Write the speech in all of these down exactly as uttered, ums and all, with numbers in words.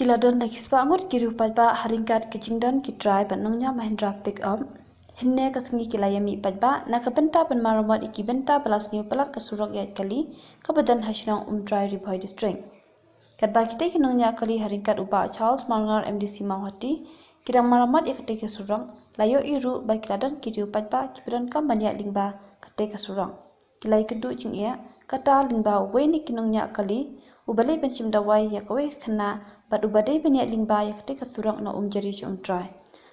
Ki la don da ki spah ngut ki riew paidbah ha ryngkat ka jingdon ki trai bad nongñiah Mahindra pickup. Hynne ka sngi ki la ïamih paidbah na ka bynta ban maramot ïa ki bynta ba la sniew palat ka surok ïaid kali kaba don ha shnong Umtrai, Ri Bhoi District. Katba kitei ki nongñiah kali ha ryngkat u Bah Charles Marngar, M D C Mawhati, ki dang maramot ïa katei ka surok, la ïohi ruh ba ki la don ki riew paidbah kiba donkam ban ïaid lyngba katei ka surok. Ki la ïakynduh jingeh, kata lyngba uwei na ki nongñiah kali uba leit ban shim dawai ïa kawei ka khynnah bad uba dei ban ïaid lyngba ïa katei ka surok na Umjari sha Umtrai.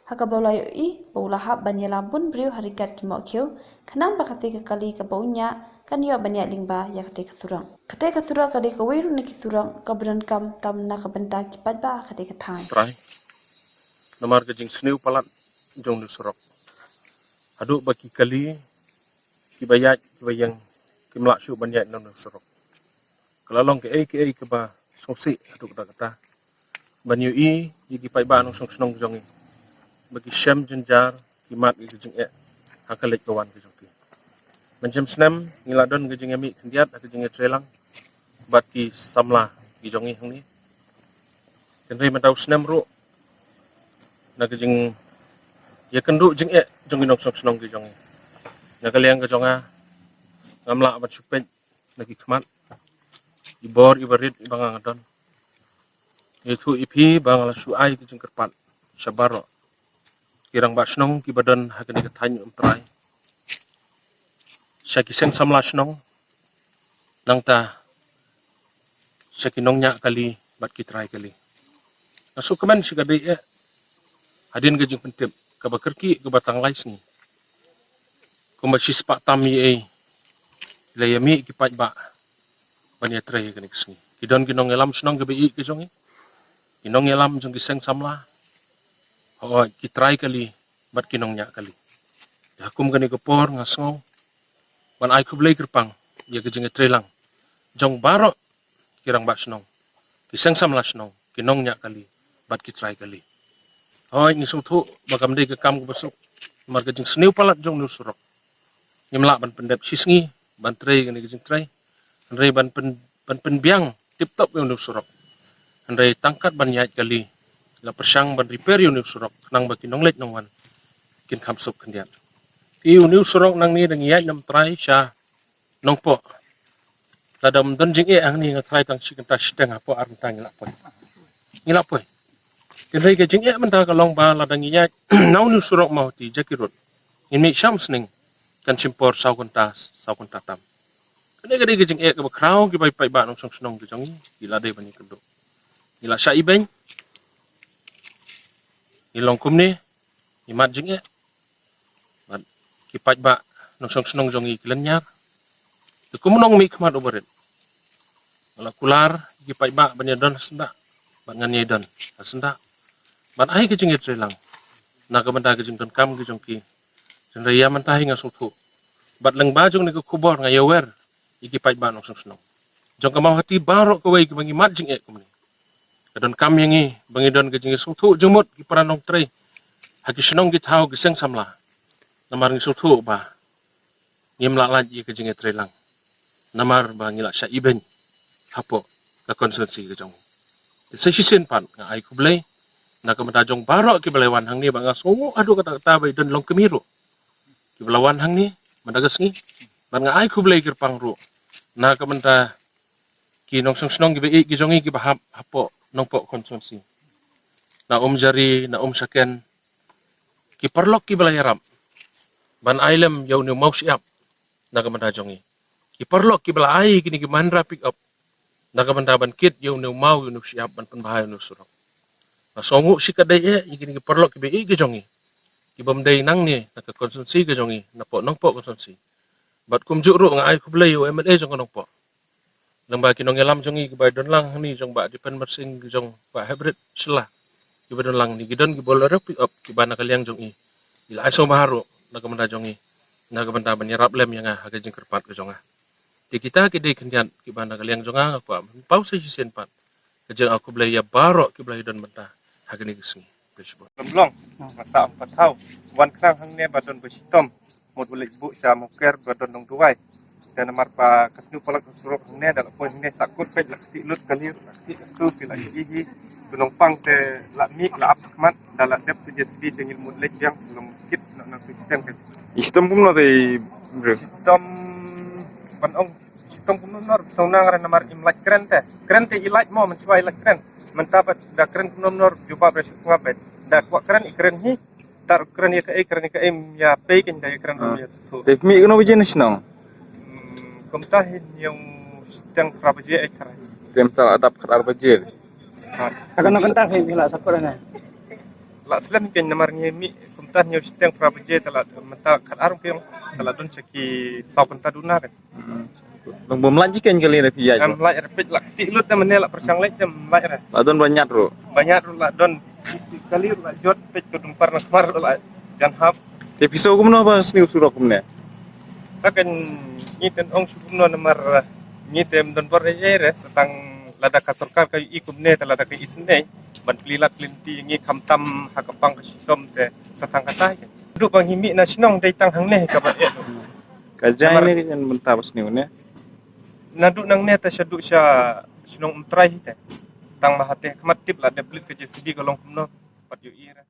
Ha kaba u la ïohi ba u la hap ban ïalam bun briew ha ryngkat ki mohkhiew khnang ba katei ka kali kaba u ñiah kan ïoh ban ïaid lyngba ïa katei ka surok. Katei ka surok ka dei kawei ruh na ki surok kaba donkam tam na ka bynta ki paidbah ha katei ka thaiñ. Trai. Namar ka jingsniew palat jong une u surok, haduh ba ki kali kiba ïaid kiba ïeng kim lah shuh ban ïaid na une u surok. Ka la long kaei kaei kaba sngewsih haduh katta katta ban ïohi ïa ki paidbah nongshong shnong jong ngi ba ki shem jynjar, ki mad ïa ka jingeh ha ka leit ka wan ka jong ki. Mynshem snem ngi la don ka jingïamih khyndiat ha ka jingïatreilang bad ki samla ki jong ngi hangne. Hynrei mynta u snem ruh, na ka jingïakynduh jingeh jong ki nongshong shnong ki jong ngi, na ka liang ka jong nga, ngam lah ban shu peit na ki khmat i bor iba rit iba nga nga don. Ïathuh ïa phi ba nga la shu ai ka jingkyrpad sha baroh ki rangbah shnong kiba don ha kane ka thaiñ Umtrai, sha ki seng samla shnong, nangta sha ki nongñiah kali bad ki trai kali. Nga sngewkmen shi katdei eh hadien ka jingpyntip kaba kyrkieh kaba tang lai sngi, kumba shispah tam ïa ei, la ïamih ki paidbah ban ïatrei ha kane ka sngi. Ki don ki nongïalam shnong kiba ïeit ki jong ngi, ki nongïalam jong ki seng samla, hooid, ki trai kali bad ki nongñiah kali. Te ha kum kane ka por nga sngew ban ai khublei kyrpang ïa ka jingïatreilang jong baroh ki rangbah shnong, ki seng samla shnong, ki nongñiah kali bad ki trai kali. Hooid, ngi sngewthuh ba kam dei ka kam kaba suk, namar ka jingsniew palat jong une u surok, ngim lah ban pyndep shi sngi ban trei kane ka jingtrei, hynrei ban pyn, ban pynbiang tip top ïa une u surok. Hynrei tang katba ban ïaid kali, la pyrshang ban repair ïa une u surok khnang ba ki nongleit nongwan kin kham suk khyndiat. Te une u surok nangne da ngi ïaid na Umtrai sha Nongpoh, lada ym don jingeh hangne nga tharai tang shi kynta shiteng hapoh ar kynta ngi lah poi. Ngi lah poi. Hynrei ka jingeh mynta ka long ba lada ngi ïaid na une u surok Mawhati Jaki Road, ngin mih sha Umsning kan shim por saw kynta, saw kynta tam. Kane ka dei ka jingeh kaba khraw kiba ïa paidbah nongshong shnong ki jong ngi ki la dei ban ïakynduh. Ngi la shah ibeiñ, ngi long kumne, ngi mad jingeh. Bad ki paidbah nongshong shnong jong ngi ki lynñiar. Te kum u nongmihkhmat uba rit, nga la kular ïa ki paidbah ban ïadon ha syndah bad ngan ïadon ha syndah ban ai ka jingïatreilang na ka bynta ka jingdonkam ki jong ki. Hynrei ïa mynta hi nga sngewthuh bad lyngba jong kane ka khubor nga ïawer ïa ki paidbah nongshong shnong jong ka Mawhati baroh kawei kiba ngi mad jingeh kumne. Ka donkam ïa ngi ba ngi don ka jingïasngewthuh jingmut ki para nongtrei ha ki shnong ki thaw ki seng samla. Namar ngi sngewthuh ba ngim lah lait ïa ka jingïatreilang namar ba ngi la shah ibeiñ hapoh ka constituency ka jong ngi. Te sa shisien pat nga ai khublei na ka bynta jong baroh kiba la wan hangne, ba nga sngew haduh katta katta ba i don long kmie ruh kiba la wan hangne mynta ka sngi. Bad nga ai khublei kyrpang ruh na ka bynta ki nongshong shnong kiba ïeit ki jong ngi kiba hap hapoh Nongpoh constituency, na Umjari, na Umshaken, ki paralok kiba la ïarap ban ai lem ïa une u maw shyiap na ka bynta jong ngi. Ki paralok kiba la ai kine ki Mahindra pickup na ka bynta ban kit ïa une u maw, ïa une u shyiap ban pynbha ïa une u surok. Nga sngewnguh shikatdei eh ïa kine ki paralok kiba ïeit ki jong ngi, ki bym dei nangne na ka constituency ka jong ngi, napoh Nongpoh constituency. Bad kumjuh ruh nga ai khublei ïa u M L A jong ka Nongpoh, lyngba ki nongïalam jong ngi kiba don lang hangne, jong Bah Dipen Mynsing, jong Bah Hebrit Shylla, kiba don lang hangne. Ki don ki Bolero pickup kiba na ka liang jong ngi, ki la ai sngewbha ruh na ka bynta jong ngi, na ka bynta ban ïarap lem ïa nga ha ka jingkyrpad ka jong nga. Te kita ki dei khyndiat kiba na ka liang jong nga, nga kwah ban pynpaw sa shisien pat ka jingkhublei ïa baroh kiba la ïadon bynta ha kane ka sngi. Khublei shibun. Lem long, nga sah ym pat thaw wan khnang hangne ba don ba shitom, mut u leit buh sha Mawker ba don nongduwai. Te namar ba ka sniew palat ka surok hangne, da la poi hangne sah kut peit la kti lut kali, la kti katu ki la ïohi hi. Nongpang te la mih la ap sakmat da la dep tu J C B te ngin mut leit biang long kit na na tu stem kan. Stem kumno te bre. Stem ban ong stem kumno nor song nang re namar im lait kren te. Kren te i lait mo men suai lait kren. Menta pat da kren kumno nor jubab re sngap bet. Da kwah kren i kren hi. Tar kren ya kaei kren ya kaei ya pei kan da ya kren ya sutu. Te mih kumno baje na shnong. Kumta hin yung stem pra baje ai kren. Tem ta adap khat ar baje. Akan nak kentar sih bila sakut ana. La slem ken namar ngi mi kumta ngi stem pra baje tala menta khat ar piong tala don chaki saw penta duna kan. Dong bom lait jiken kali na pijai. Am lait repit la ti lut da mene la perchang lait da lait re. La don banyat ru. Banyat ru la don kali la jot pet ko dumpar na kmar la jan hap. Te piso kumno ba sni surok kumne. Takan ngi ten ong su kumno namar ngi tem don bor re re satang lada ka sorkar ka i kumne ta lada ka isne ban plilat plinti ngi khamtam ha ka pang ka shitom te satang ka tai. Du bang himi na shnong dei tang hangne ka ba e. Ka jai ne kan mynta ba sni ne. Nadu nangne ta shadu sha shnong Umtrai hi te. Tang ma hate khmat tip la deblit ka J C B ka long kumno. Pat yu ira.